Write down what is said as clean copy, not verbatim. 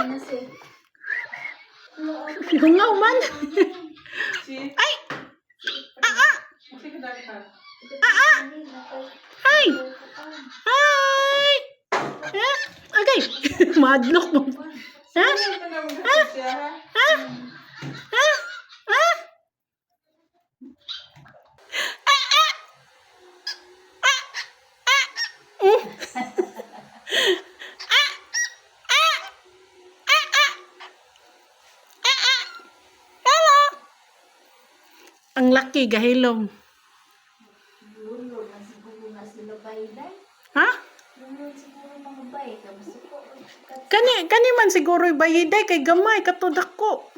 Na siya. Hungaw man. Si. Ay! Ah, ah! Kasi kadali ka. Ah, ah! Hi! Hi! Eh? Okay. Madlok mo. Ha? Ano na mo siya ha? Ha? Ha? Ha? Ah, ah! Ah! Ah! Ah! Ah! Ah, ah! Ah, ah! Hello! Ang laki, gahilom. Lulo na siguro na sila bayday. Ha? Lulo siguro mga bay. Kamasuko. Kani, kani man siguro bayiday kay gamay katudak ko.